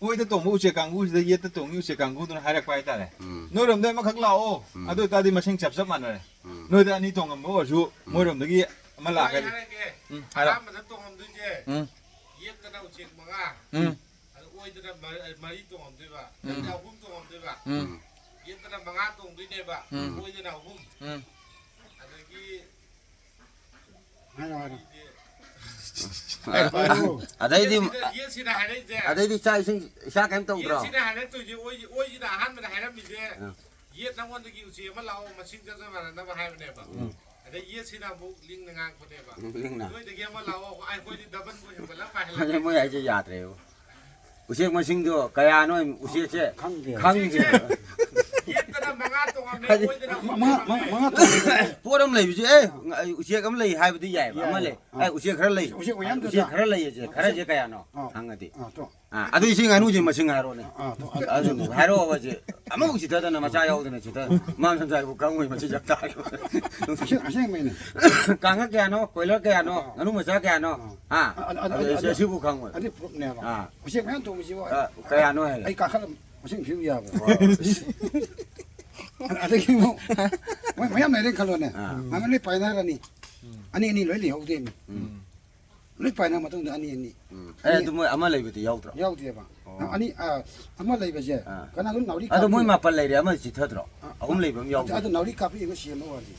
ꯑꯣꯏꯗ ꯇꯣꯡꯕ ꯎꯆꯦꯛ ꯀꯥꯡꯒꯨꯁꯤꯗ ꯌꯦꯠꯇ ꯇꯣꯡꯉꯤ ꯎꯆꯦꯛ ꯀꯥꯡꯒꯨꯗꯨꯅ ꯍꯥꯏꯔꯛꯄ ꯍꯥꯏꯇꯥꯔꯦ꯫ ꯎꯝ꯫ ꯅꯣꯏꯔꯣꯝꯗ ꯑꯃꯈꯛ ꯂꯥꯛꯑꯣ꯫ ꯎꯝ꯫ ꯑꯗꯨ ꯑꯣꯏꯇꯥꯔꯗꯤ ꯃꯁꯤꯡ ꯆꯞ ꯆꯞ ꯃꯥꯟꯅꯔꯦ꯫ ꯎꯝ꯫ ꯅꯣꯏꯗ ꯑꯅꯤ ꯇꯣꯡꯉꯝꯕ ꯑꯣꯏꯔꯁꯨ, ꯎꯝ꯫ ꯃꯣꯏꯔꯣꯝꯗꯒꯤ ꯑꯃ ꯑꯩ ꯂꯥꯛꯀꯅꯤ꯫ ꯍꯥꯏꯔꯛꯀꯦ꯫ ꯎꯝ, ꯍꯥꯏꯔꯣ꯫ ꯑꯍꯥꯟꯕꯗ ꯇꯣꯡꯉꯝꯗꯣꯏꯁꯦ, ꯎꯝ꯫ ꯌꯦꯠꯇꯅ ꯎꯆꯦꯛ ꯃꯉꯥ, ꯎꯝ꯫ ꯑꯗꯨ ꯑꯣꯏꯗꯅ ꯃ-, ꯃꯔꯤ ꯇꯣꯡꯉꯝꯗꯣꯏꯕ, ꯎꯝ꯫ ꯅꯠꯇꯦ, ꯑꯍꯨꯝ ꯇꯣꯡꯉꯝꯗꯣꯏꯕ꯫ ꯎꯝ꯫ ꯌꯦꯠꯇꯅ ꯃꯉꯥ ꯇꯣꯡꯗꯣꯏꯅꯦꯕ, ꯎꯝ꯫ ꯑꯣꯏꯗꯅ ꯑꯍꯨꯝ꯫ ꯎꯝ꯫ ꯑꯗꯒꯤ ꯍꯥꯏꯔꯣ, ꯍꯥꯏꯔꯣ꯫ ꯍꯥꯏꯔꯣ꯫ ꯑꯗꯩꯗꯤ, ꯌꯦꯠꯁꯤꯅ, ꯌꯦꯠꯁꯤꯅ ꯍꯥꯏꯔꯛꯏꯁꯦ꯫ ꯑꯗꯩꯗꯤ ꯆꯥꯛ ꯏꯁꯤꯡ ꯏꯁꯥ ꯀꯩꯝ ꯇꯧꯗ꯭ꯔꯣ? ꯌꯦꯠꯁꯤꯅ ꯍꯥꯏꯔꯛꯇꯣꯏꯁꯦ, ꯑꯣꯏ-, ꯑꯣꯏꯁꯤꯅ ꯑꯍꯥꯟꯕꯗ ꯍꯥꯏꯔꯝꯃꯤꯁꯦ, ꯑꯥ꯫ ꯌꯦꯠ ꯅꯉꯣꯟꯗꯒꯤ ꯎꯆꯦꯛ ꯑꯃ ꯂꯥꯛꯑꯣ, ꯃꯁꯤꯡ ꯆꯞ ꯆꯞ ꯃꯥꯟꯅꯅꯕ ꯍꯥꯏꯕꯅꯦꯕ꯫ ꯎꯝ꯫ ꯑꯗꯩ ꯌꯦꯠꯁꯤꯅ ꯑꯃꯨꯛ ꯂꯤꯡꯅ ꯉꯥꯡꯉꯛꯄꯅꯦꯕ꯫ ꯎꯝ, ꯂꯤꯡꯅ꯫ ꯅꯣꯏꯗꯒꯤ ꯑꯃ ꯂꯥꯛꯑꯣ, ꯑꯩꯈꯣꯏꯗꯤ ꯗꯕꯜꯕꯨ ꯍꯦꯟꯒꯠꯂ ꯄꯥꯏꯍꯜꯂꯛꯀꯦ꯫ ꯃꯣꯏ ꯍꯥꯏꯁꯦ ꯌꯥꯗ꯭ꯔꯦꯕ꯫ ꯎꯆꯦꯛ ꯃꯁꯤꯡꯗꯣ ꯀꯌꯥꯅꯣ? ꯎꯆꯦꯛꯁꯦ ꯈꯪꯗꯦ꯫ ꯈꯪꯗꯦ꯫ ꯌꯦꯠꯇꯅ ꯃꯉꯥ ꯇꯣꯡꯉꯝꯃꯦ, ꯍꯥꯏꯗꯤ ꯑꯣꯏꯗꯅ ꯃꯉꯥ, ꯃꯉꯥ, ꯃꯉꯥ ꯇꯣꯡꯉꯝꯃꯦ꯫ ꯄꯣꯠ ꯑꯃ ꯂꯩꯕꯁꯦ, ꯑꯦ, ꯎꯆꯦꯛ ꯑꯃ ꯂꯩ ꯍꯥꯏꯕꯗꯤ ꯌꯥꯏꯕ, ꯑꯃ ꯌꯥꯏ꯫ ꯂꯩ꯫ ꯑꯥ꯫ ꯑꯦ, ꯎꯆꯦꯛ ꯈꯔ ꯂꯩ꯫ ꯎꯆꯦꯛ ꯃꯌꯥꯝꯗꯨꯗ꯫ ꯎꯆꯦꯛ ꯈꯔ ꯂꯩꯌꯦꯁꯦ, ꯈꯔꯁꯦ ꯀꯌꯥꯅꯣ? ꯑꯥ꯫ ꯍꯪꯉꯗꯤ꯫ ꯑꯥ, ꯇꯣ꯫ ꯑꯥ, ꯑꯗꯨ ꯏꯆꯦ ꯉꯥꯅꯨꯁꯦ ꯃꯁꯤꯡ ꯍꯥꯏꯔꯣꯅꯦ꯫ ꯑꯥ, ꯇꯣ꯫ ꯑꯗꯨ ꯍꯥꯏꯔꯛꯑꯣꯕ ꯏꯆꯦ꯫ ꯑꯃꯐꯥꯎ ꯆꯤꯊꯗꯅ ꯃꯆꯥ ꯌꯥꯎꯗꯅ ꯆꯤꯊ-, ꯃꯥ ꯃꯁꯝ ꯆꯥꯏꯕꯨ ꯈꯪꯉꯣꯏ ꯃꯆꯤꯟꯖꯥꯛ ꯆꯥꯏꯕ꯫ ꯑꯁꯦꯡ-, ꯑꯁꯦꯡꯕꯩꯅꯦ꯫ ꯀꯥꯡꯉ ꯀꯌꯥꯅꯣ, ꯀꯣꯏꯂꯔ ꯀꯌꯥꯅꯣ, ꯑꯥ꯫ ꯉꯥꯅꯨ ꯃꯆꯥ ꯀꯌꯥꯅꯣ? ꯑꯥ꯫ ꯑꯥ, ꯑꯗꯨ, ꯑꯗꯨ, ꯑꯗꯨ, ꯑꯗꯨ, ꯑꯗꯨ, ꯑꯁꯤꯕꯨ ꯈꯪꯉꯣꯏ꯫ ꯑꯗꯨ ꯄ꯭ꯔꯨꯞꯅꯦꯕ꯫ ꯑꯥ꯫ ꯎꯆꯦꯛ ꯃꯌꯥꯝ ꯇꯣꯡꯕꯁꯤꯕꯨ ꯑꯥ, ꯀꯌꯥꯅꯣ ꯍꯥꯏ? ꯑꯩ ꯀꯥꯈꯠꯂ ꯃꯁꯤꯡ ꯊꯤꯕ ꯌꯥꯕ꯭ꯔꯣ? ꯑꯣ꯫ ꯑꯗꯒꯤ ꯑꯃꯨꯛ ꯃꯣꯏ ꯃꯌꯥꯝ ꯂꯩꯔꯦ ꯈꯜꯂꯣꯅꯦ꯫ ꯑꯥ꯫ ꯑꯃ ꯂꯣꯏ ꯄꯥꯏꯅꯔꯅꯤ꯫ ꯎꯝ꯫ ꯑꯅꯤ ꯑꯅꯤ ꯂꯣꯏ ꯂꯩꯍꯧꯗꯣꯏꯅꯤ꯫ ꯎꯝ꯫ ꯂꯣꯏ ꯄꯥꯏꯅꯔ ꯃꯇꯨꯡꯗ ꯑꯅꯤ ꯑꯅꯤ꯫ ꯎꯝ꯫ ꯑꯦ, ꯑꯅꯤ ꯑꯗꯨ ꯃꯣꯏ ꯑꯃ ꯂꯩꯕꯗꯤ ꯌꯥꯎꯗ꯭ꯔꯣ? ꯌꯥꯎꯗꯦꯕ꯫ ꯑꯣ꯫ ꯑꯅꯤ, ꯑ, ꯑꯃ ꯂꯩꯕꯁꯦ, ꯑꯥ꯫ ꯀꯅꯥꯒꯨꯝ ꯅꯥꯎꯔꯤ ꯑꯗꯣ ꯃꯣꯏ ꯀꯥꯞꯄꯤ-, ꯃꯥꯄꯜ ꯂꯩꯔꯦ, ꯑꯃ ꯆꯤꯊꯗ꯭ꯔꯣ? ꯑ, ꯑꯍꯨꯝ ꯂꯩꯕ ꯑꯃ ꯑꯗꯨ, ꯌꯥꯎꯗ꯭ꯔꯣ? ꯑꯗꯨ ꯅꯥꯎꯔꯤ ꯀꯥꯞꯄꯤꯕ ꯁꯦꯝꯕ ꯋꯥꯅꯤ꯫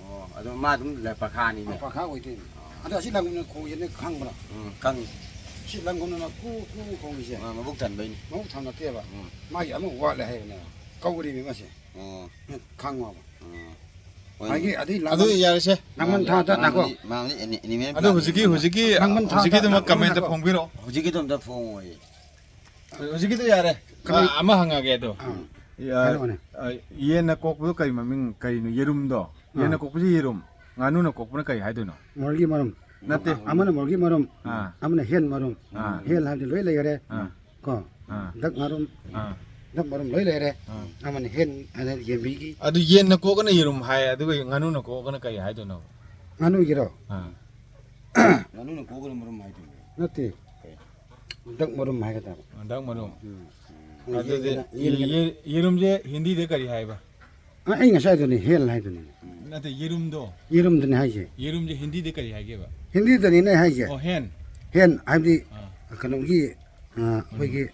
ꯑꯣ, ꯑꯗꯣ ꯃꯥ ꯑꯗꯨꯝ ꯂ-, ꯄꯥꯈꯥꯅꯤꯅꯦ꯫ ꯑ, ꯄꯥꯈꯥ ꯑꯣꯏꯗꯣꯏꯅꯤ꯫ ꯑꯣ꯫ ꯑꯗꯣ ꯑꯁꯤ ꯂꯪꯒꯨꯝꯅ ꯈꯣꯡꯁꯤꯅ ꯈꯪꯕ꯭ꯔꯥ? ꯎꯝ, ꯈꯪꯉꯤ꯫ ꯁꯤ ꯂꯪꯒꯨꯝꯅ ꯀꯨ ꯀꯨ ꯈꯣꯡꯉꯤꯁꯦ꯫ ꯑ, ꯃꯕꯨꯛ ꯊꯟꯕꯩꯅꯤ꯫ ꯃꯕꯨꯛ ꯊꯟ ꯅꯠꯇꯦꯕ꯫ ꯎꯝ꯫ ꯃꯥꯒꯤ ꯑꯃ ꯋꯥꯠꯂꯦ ꯍꯥꯏꯕꯅꯦꯕ꯫ ꯀꯧꯔꯤꯕ ꯃꯁꯦ꯫ ꯑꯣ꯫ ꯎꯝ, ꯈꯪꯉꯣꯕ꯫ ꯎꯝ꯫ ꯍꯣꯏꯅꯦ꯫ ꯃꯥꯒꯤ ꯑꯗꯨꯏ ꯑꯗꯨ ꯂꯪꯒꯝ-, ꯌꯥꯔꯦꯁꯦ꯫ ꯂꯪꯒꯝ ꯊꯥꯗ ꯅꯥꯀꯣ꯫ ꯃꯥꯡꯕꯗꯤ ꯑꯦꯅꯤ-, ꯑꯦꯅꯤꯃꯦꯜ ꯑꯗꯨ ꯄ꯭ꯂꯥꯟ ꯍꯧꯖꯤꯛꯀꯤ, ꯂꯩꯕꯅꯤꯅ꯫ ꯍꯧꯖꯤꯛꯀꯤ, ꯂꯪꯒꯝ ꯊꯥꯗ ꯍꯧꯖꯤꯛꯀꯤꯗꯨꯃ ꯅꯥꯀꯣ, ꯀꯃꯦꯟꯇ ꯅꯥꯀꯣ꯫ ꯐꯣꯡꯕꯤꯔꯛꯑꯣ꯫ ꯍꯧꯖꯤꯛꯀꯤꯗꯣ ꯑꯝꯇ ꯐꯣꯡꯉꯣꯏ꯫ ꯍꯧꯖꯤꯛꯀꯤꯗꯣ ꯌꯥꯔꯦ꯫ ꯀꯃꯦꯟ-, ꯑ, ꯑꯃ ꯍꯪꯉꯒꯦ ꯑꯗꯣ꯫ ꯑꯥ꯫ ꯌꯥ-, ꯍꯥꯏꯔꯛꯑꯣꯅꯦ꯫ ꯑ, ꯌꯦꯟꯅ ꯀꯣꯛꯄꯗꯣ ꯀꯔꯤ ꯃꯃꯤꯡ ꯀꯔꯤꯅꯣ? ꯌꯦꯔꯨꯝꯗꯣ꯫ ꯑꯥ꯫ ꯌꯦꯟꯅ ꯀꯣꯛꯄꯁꯤ ꯌꯦꯔꯨꯝ, ꯉꯥꯅꯨꯅ ꯀꯣꯛꯄꯅ ꯀꯔꯤ ꯍꯥꯏꯗꯣꯏꯅꯣ? ꯃꯣꯔꯒꯤ ꯃꯔꯨꯝ꯫ ꯅꯠꯇꯦ꯫ ꯑꯃꯅ ꯃꯣꯔꯒꯤ ꯃꯔꯨꯝ, ꯑꯥ꯫ ꯑꯃꯅ ꯍꯦꯟ ꯃꯔꯨꯝ꯫ ꯑꯥ꯫ ꯍꯦꯟ ꯍꯥꯏꯕꯗꯤ ꯂꯣꯏ ꯂꯩꯈꯔꯦ꯫ ꯑꯥ꯫ ꯀꯣ? ꯑꯥ꯫ ꯗꯛ ꯃꯔꯨꯝ, ꯑꯥ꯫ ꯗꯛ ꯃꯔꯨꯝ ꯂꯣꯏ ꯂꯩꯔꯦ꯫ ꯑꯥ꯫ ꯑꯃꯅ ꯍꯦꯟ, ꯑꯗꯩ ꯌꯦꯟꯕꯤꯒꯤ꯫ ꯑꯗꯨ ꯌꯦꯟꯅ ꯀꯣꯛꯑꯒꯅ ꯌꯦꯔꯨꯝ ꯍꯥꯏ, ꯑꯗꯨꯒ ꯉꯥꯅꯨꯅ ꯀꯣꯛꯑꯒꯅ ꯀꯔꯤ ꯍꯥꯏꯗꯣꯏꯅꯣ? ꯉꯥꯅꯨꯒꯤꯔꯣ? ꯑꯥ꯫ ꯉꯥꯅꯨꯅ ꯀꯣꯛꯑꯒꯅ ꯃꯔꯨꯝ ꯍꯥꯏꯗꯣꯏꯅꯦ꯫ ꯅꯠꯇꯦ꯫ ꯀꯩ? ꯗꯛ ꯃꯔꯨꯝ ꯍꯥꯏꯒꯗꯕ꯫ ꯑꯥ, ꯗꯛ ꯃꯔꯨꯝ꯫ ꯎꯝ꯫ ꯑꯗꯨꯗꯤ ꯌꯦꯟꯒꯤꯅ, ꯌꯦꯟꯒꯤꯅ꯫ ꯌꯦ-, ꯌꯦꯔꯨꯝꯁꯦ ꯍꯤꯟꯗꯤꯗ ꯀꯔꯤ ꯍꯥꯏꯕ? ꯑ, ꯑꯩ ꯉꯁꯥꯏꯗꯨꯅꯤ, ꯍꯦꯟ ꯍꯥꯏꯗꯨꯅꯤ꯫ ꯅꯠꯇꯦ, ꯌꯦꯔꯨꯝꯗꯣ꯫ ꯌꯦꯔꯨꯝꯗꯨꯅꯤ ꯍꯥꯏꯁꯦ꯫ ꯌꯦꯔꯨꯝꯁꯦ ꯍꯤꯟꯗꯤꯗ ꯀꯔꯤ ꯍꯥꯏꯒꯦꯕ? ꯍꯤꯟꯗꯤꯗꯅꯤꯅꯦ ꯍꯥꯏꯁꯦ꯫ ꯑꯣ, ꯍꯦꯟ꯫ ꯍꯦꯟ ꯍꯥꯏꯕꯗꯤ ꯑꯥ꯫ ꯀꯩꯅꯣꯒꯤ, ꯑ, ꯑꯩꯈꯣꯏꯒꯤ,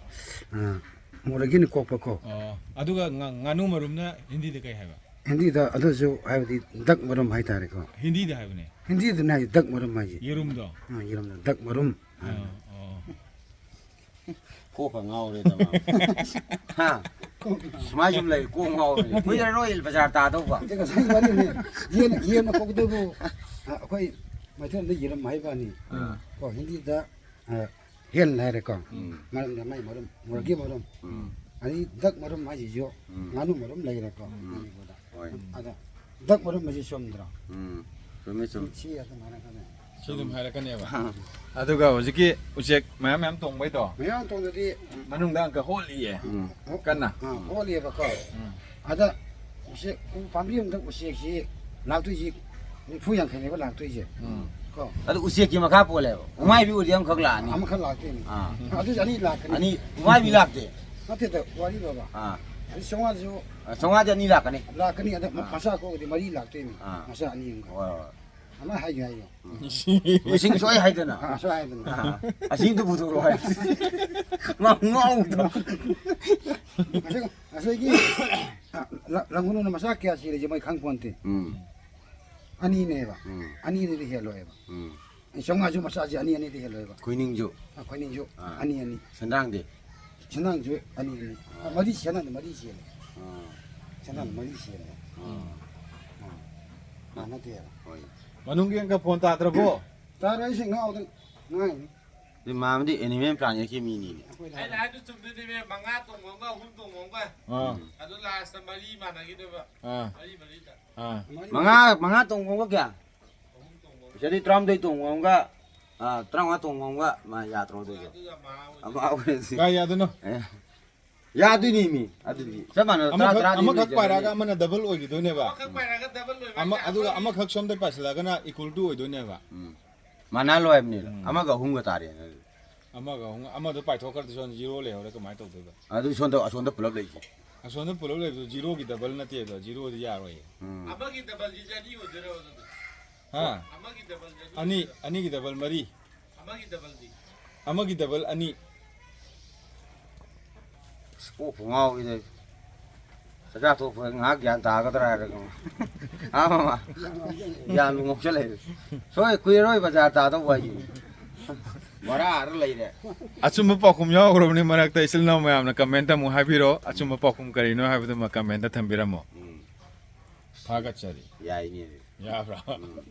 ꯑ, ꯃꯣꯔꯒꯤꯅ ꯀꯣꯛꯄꯀꯣ꯫ ꯑꯣ, ꯑꯗꯨꯒ ꯉꯥ-, ꯉꯥꯅꯨ ꯃꯔꯨꯝꯅ ꯍꯤꯟꯗꯤꯗ ꯀꯩ ꯍꯥꯏꯕ? ꯍꯤꯟꯗꯤꯗ ꯑꯗꯨꯁꯨ ꯍꯥꯏꯕꯗꯤ ꯗꯛ ꯃꯔꯨꯝ ꯍꯥꯏꯇꯥꯔꯦꯀꯣ꯫ ꯍꯤꯟꯗꯤꯗ ꯍꯥꯏꯕꯅꯦ꯫ ꯍꯤꯟꯗꯤꯗꯅꯦ ꯍꯥꯏꯁꯦ, ꯗꯛ ꯃꯔꯨꯝ ꯍꯥꯏꯁꯦ꯫ ꯌꯦꯔꯨꯝꯗꯣ? ꯑ, ꯌꯦꯔꯨꯝꯗꯣ, ꯗꯛ ꯃꯔꯨꯝ ꯍꯥꯏꯕꯅꯦ꯫ ꯑꯣ, ꯑꯣ꯫ ꯀꯣꯛꯀ ꯉꯥꯎꯔꯦꯗ ꯃꯥ꯫ ꯍꯥ? ꯁꯨꯃꯥꯏ ꯁꯨꯝ ꯂꯩ, ꯀꯣꯛ ꯉꯥꯎꯔꯦ꯫ ꯀꯨꯏꯔꯔꯣꯏ ꯕꯖꯥꯔ ꯇꯥꯗꯧꯕ꯫ ꯑꯗꯨ ꯉꯁꯥꯏ ꯋꯥꯔꯤꯅꯤ꯫ ꯌꯦꯟ, ꯌꯦꯟ ꯑꯀꯧꯕꯗꯨꯕꯨ, ꯑ, ꯑꯩꯈꯣꯏ ꯃꯩꯇꯩꯂꯣꯟꯗ ꯌꯦꯔꯨꯝ ꯍꯥꯏꯕꯅꯤ꯫ ꯑꯥ꯫ ꯀꯣ, ꯍꯤꯟꯗꯤꯗ, ꯑ, ꯍꯦꯟ ꯍꯥꯏꯔꯦꯀꯣ꯫ ꯎꯝ꯫ ꯃꯔꯝꯗ ꯃꯥꯏ ꯃꯔꯨꯝ, ꯃꯨꯔꯒꯤ ꯃꯔꯨꯝ꯫ ꯎꯝ꯫ ꯑꯗꯩ ꯗꯛ ꯃꯔꯨꯝ ꯍꯥꯏꯁꯤꯁꯨ ꯎꯝ꯫ ꯉꯥꯅꯨ ꯃꯔꯨꯝ ꯂꯩꯔꯦꯀꯣ, ꯎꯝ꯫ ꯃꯅꯤꯄꯨꯔꯗ꯫ ꯍꯣꯏ꯫ ꯑꯗ ꯗꯛ ꯃꯔꯨꯝ ꯍꯥꯏꯁꯤ ꯆꯨꯝꯗ꯭ꯔꯣ? ꯎꯝ꯫ ꯆꯨꯝꯃꯤ, ꯆꯨꯝꯃꯤ꯫ ꯁꯤ ꯑꯗꯨꯝ ꯍꯥꯏꯔꯛꯀꯅꯤ꯫ ꯁꯤ ꯑꯗꯨꯝ ꯍꯥꯏꯔꯛꯀꯅꯦꯕ꯫ ꯑꯗꯨꯒ ꯍꯧꯖꯤꯛꯀꯤ ꯎꯆꯦꯛ ꯃꯌꯥꯝ ꯃꯌꯥꯝ ꯇꯣꯡꯕꯩꯗꯣ, ꯃꯌꯥꯝ ꯇꯣꯡꯗꯗꯤ ꯃꯅꯨꯡꯗ ꯑꯃꯨꯛꯀ ꯍꯣꯠꯂꯤꯌꯦ꯫ ꯎꯝ꯫ ꯀꯟꯅ꯫ ꯑꯥ, ꯍꯣꯠꯂꯤꯑꯕꯀꯣ꯫ ꯎꯝ꯫ ꯑꯗ ꯎꯆꯦꯛ, ꯎ ꯄꯥꯝꯕꯤ ꯑꯃꯗ ꯎꯆꯦꯛꯁꯤ ꯂꯥꯛꯇꯣꯏꯁꯤ ꯅꯤꯐꯨ ꯌꯥꯡꯈꯩꯅꯦꯕ ꯂꯥꯛꯇꯣꯏꯁꯦ꯫ ꯎꯝ꯫ ꯀꯣ? ꯑꯗꯨ ꯎꯆꯦꯛꯀꯤ ꯃꯈꯥ ꯄꯣꯜꯂꯦꯕ꯫ ꯎꯃꯥꯏꯕꯤ ꯑꯣꯏꯔꯗꯤ ꯑꯃꯈꯛ ꯂꯥꯛꯑꯅꯤ꯫ ꯑꯃꯈꯛ ꯂꯥꯛꯇꯣꯏꯅꯤ꯫ ꯑꯥ꯫ ꯑꯗꯨꯁꯨ ꯑꯅꯤ ꯂꯥꯛꯀꯅꯤ꯫ ꯑꯅꯤ, ꯎꯃꯥꯏꯕꯤ ꯂꯥꯛꯇꯦ꯫ ꯅꯠꯇꯦꯗ, ꯋꯥꯔꯤ ꯕꯕꯥ꯫ ꯑꯥ꯫ ꯑꯗꯨ ꯆꯥꯝꯃꯉꯥꯁꯨ ꯑꯥ, ꯆꯥꯝꯃꯉꯥꯗꯤ ꯑꯅꯤ ꯂꯥꯛꯀꯅꯤ꯫ ꯂꯥꯛꯀꯅꯤ꯫ ꯑꯗ ꯑꯥ꯫ ꯃꯆꯥ ꯀꯣꯛꯑꯗꯤ ꯃꯔꯤ ꯂꯥꯛꯇꯣꯏꯅꯤ꯫ ꯑꯥ꯫ ꯃꯆꯥ ꯑꯅꯤ ꯑꯃꯒ꯫ ꯍꯣꯏ, ꯍꯣꯏ꯫ ꯑꯃ ꯍꯥꯏꯒꯦ ꯍꯥꯏꯌꯣ꯫ ꯃꯁꯤꯡ ꯁꯣꯏ ꯍꯥꯏꯗꯅ꯫ ꯑꯥ, ꯁꯣꯏ ꯍꯥꯏꯗꯅ꯫ ꯑꯥ, ꯑꯁꯤꯗ ꯄꯨꯊꯣꯔꯛꯑꯣ ꯍꯥꯏ꯫ ꯃꯥ ꯉꯥꯎꯗ꯭ꯔꯣ? ꯉꯁꯥꯏ, ꯉꯁꯥꯏꯒꯤ, ꯑ, ꯂ-, ꯂꯪꯒꯨꯅꯨꯅ ꯃꯆꯥ ꯀꯌꯥ ꯆꯦꯜꯂꯤꯁꯦ ꯃꯣꯏ ꯈꯪ ꯄꯣꯟꯇꯦ꯫ ꯎꯝ꯫ ꯑꯅꯤꯅꯦꯕ꯫ ꯎꯝ꯫ ꯑꯅꯤꯗꯩꯗꯤ ꯍꯦꯜꯂꯣꯏꯕ꯫ ꯎꯝ꯫ ꯆꯥꯝꯃꯉꯥꯁꯨ ꯃꯆꯥꯁꯦ ꯑꯅꯤ ꯑꯅꯤꯗꯤ ꯍꯦꯜꯂꯣꯏꯕ꯫ ꯈꯣꯏꯅꯤꯡꯁꯨ꯫ ꯑ, ꯈꯣꯏꯅꯤꯡꯁꯨ ꯑꯥ꯫ ꯑꯅꯤ ꯑꯅꯤ꯫ ꯁꯦꯟꯗ꯭ꯔꯥꯡꯗꯤ? ꯁꯦꯟꯗ꯭ꯔꯥꯡꯁꯨ ꯑꯅꯤ ꯑꯅꯤ꯫ ꯑꯥ꯫ ꯃꯔꯤ, ꯁꯦꯟꯗ꯭ꯔꯥꯡꯗꯤ ꯃꯔꯤ ꯆꯦꯜꯂꯦ꯫ ꯑꯥ꯫ ꯁꯦꯟꯗ꯭ꯔꯥꯡꯗꯤ ꯃꯔꯤ ꯆꯦꯜꯂꯦ꯫ ꯑꯥ꯫ ꯑꯥ꯫ ꯃꯥꯟꯅꯗꯦꯕ꯫ ꯍꯣꯏ꯫ ꯃꯅꯨꯡꯒꯤ ꯑꯪꯀ ꯐꯣꯟ ꯇꯥꯗ꯭ꯔꯕꯣ? ꯇꯥꯔꯣꯏ, ꯑꯩꯁꯦ ꯉꯥꯎꯗꯅ ꯉꯥꯡꯉꯤꯅꯤ꯫ ꯑꯗꯨ ꯃꯥꯃꯗꯤ Animal Planet-ꯀꯤ ꯃꯤꯅꯤꯅꯦ꯫ ꯑꯩꯅ ꯍꯥꯏꯗꯨ ꯆꯨꯝꯗꯣꯏꯅꯦꯃꯦ, ꯃꯉꯥ ꯇꯣꯡꯕ ꯑꯃꯒ ꯑꯍꯨꯝ ꯇꯣꯡꯕ ꯑꯃꯒ꯫ ꯑꯥ꯫ ꯎꯝ꯫ ꯑꯗꯨ last ꯃꯔꯤ ꯃꯥꯟꯅꯈꯤꯗꯣꯏꯕ꯫ ꯑꯥ꯫ ꯃꯔꯤ ꯃꯔꯤꯗ꯫ ꯑꯥ꯫ ꯃꯔꯤ ꯃꯉꯥ, ꯃꯉꯥ ꯇꯣꯡꯕ ꯑꯃꯒ ꯀꯌꯥ? ꯑꯍꯨꯝ ꯇꯣꯡꯕ ꯑꯃꯒ꯫ ꯁꯤꯗꯤ ꯇꯔꯥꯍꯨꯝꯗꯣꯏ ꯇꯣꯡꯕ ꯑꯃꯒ, ꯑꯥ, ꯇꯔꯥꯃꯉꯥ ꯇꯣꯡꯕ ꯑꯃꯒ, ꯃꯥ ꯌꯥꯗ꯭ꯔꯣ ꯑꯗꯨꯗꯤ? ꯑꯗꯨꯒ ꯃꯥ ꯑꯣꯏꯗꯣꯏꯅꯦ꯫ ꯑꯃ ꯑꯣꯏꯔꯗꯤ꯫ ꯀꯥꯏ ꯌꯥꯗꯣꯏꯅꯣ? ꯑꯦ꯫ ꯌꯥꯗꯣꯏꯅꯤꯃꯤ꯫ ꯑꯗꯨꯗꯤ ꯆꯞ ꯃꯥꯟꯅ ꯇꯔꯥ, ꯑꯃꯈꯛ, ꯇꯔꯥꯗꯤ ꯑꯃꯈꯛ ꯂꯩꯖꯔꯦ꯫ ꯄꯥꯏꯔꯛꯑꯒ ꯑꯃꯅ double ꯑꯣꯏꯈꯤꯗꯣꯏꯅꯦꯕ꯫ ꯑꯃꯈꯛ ꯄꯥꯏꯔꯛꯑꯒ double ꯑꯣꯏꯕ ꯑꯃ, ꯍꯥꯏꯁꯦ ꯑꯗꯨꯒ ꯑꯃꯒꯤ ꯑꯃꯈꯛ ꯁꯣꯝꯗ ꯄꯥꯏꯁꯤꯜꯂꯛꯑꯒꯅ equal to ꯑꯣꯏꯗꯣꯏꯅꯦꯕ꯫ ꯎꯝ꯫ ꯃꯥꯟꯅ ꯂꯣꯏꯕꯅꯦ꯫ ꯎꯝ꯫ ꯑꯃꯒ ꯑꯍꯨꯝꯒ ꯇꯥꯔꯦꯅ꯫ ꯑꯃꯒ ꯑꯍꯨꯝ, ꯑꯃꯗꯣ ꯄꯥꯏꯊꯣꯛꯈ꯭ꯔꯗꯤ ꯁꯣꯝꯗ zero ꯂꯩꯍꯧꯔꯦ, ꯀꯃꯥꯏꯅ ꯇꯧꯗꯣꯏꯕ? ꯑꯗꯨ ꯁꯣꯝꯗ, ꯑꯁꯣꯝꯗ ꯄꯨꯂꯞ ꯂꯩꯁꯦ꯫ ꯑꯁꯣꯝꯗ ꯄꯨꯂꯞ ꯂꯩꯕꯗꯣ zero-ꯒꯤ double ꯅꯠꯇꯦ ꯑꯗꯣ, zero-ꯗꯤ ꯌꯥꯔꯣꯏꯌꯦ꯫ ꯎꯝ꯫ ꯑꯃꯒꯤ double-ꯁꯤꯗꯤ ꯑꯅꯤ ꯑꯣꯏꯗꯣꯏꯔꯣ ꯑꯗꯨꯗꯤ? ꯍꯥ? ꯑꯃꯒꯤ double-ꯁꯦ ꯑꯅꯤ ꯑꯅꯤ, ꯑꯅꯤꯒꯤ double ꯃꯔꯤ꯫ ꯑꯃꯒꯤ double-ꯗꯤ? ꯑꯃꯒꯤ double ꯑꯅꯤ꯫ ꯑꯁ, ꯀꯣꯛꯄꯨ ꯉꯥꯎꯏꯗ ꯑꯩ꯫ ꯆꯥꯛꯆꯥ ꯇꯣꯛꯄ ꯉꯥꯏꯍꯥꯛ ꯒ꯭ꯌꯥꯟ ꯇꯥꯒꯗ꯭ꯔꯥ ꯍꯥꯏꯔꯒ꯫ ꯑꯥ, ꯃꯃꯥ꯫ ꯒ꯭ꯌꯥꯟꯕꯨ ꯉꯥꯎꯁꯜꯂꯛꯑꯦ꯫ ꯁꯣꯏ ꯀꯨꯏꯔꯔꯣꯏ ꯕꯖꯥꯔ ꯇꯥꯗꯧꯕ ꯍꯥꯏꯁꯦ꯫ ꯃꯔꯥꯔ ꯂꯩꯔꯦ꯫ ꯑꯆꯨꯝꯕ ꯄꯥꯎꯈꯨꯝ ꯌꯥꯎꯈ꯭ꯔꯕꯅꯤ ꯃꯔꯛꯇ, ꯏꯆꯤꯜ ꯏꯅꯥꯎ ꯃꯌꯥꯝꯅ ꯀꯃꯦꯟꯇ ꯑꯃꯨꯛ ꯍꯥꯏꯕꯤꯔꯣ, ꯑꯆꯨꯝꯕ ꯄꯥꯎꯈꯨꯝ ꯀꯔꯤꯅꯣ ꯍꯥꯏꯕꯗꯨꯃ ꯀꯃꯦꯟꯇ ꯊꯝꯕꯤꯔꯝꯃꯣ꯫ ꯎꯝ꯫ ꯊꯥꯒꯠꯆꯔꯤ꯫ ꯌꯥꯏꯅꯦ꯫ ꯌꯥꯕ꯭ꯔꯥ? ꯎꯝ꯫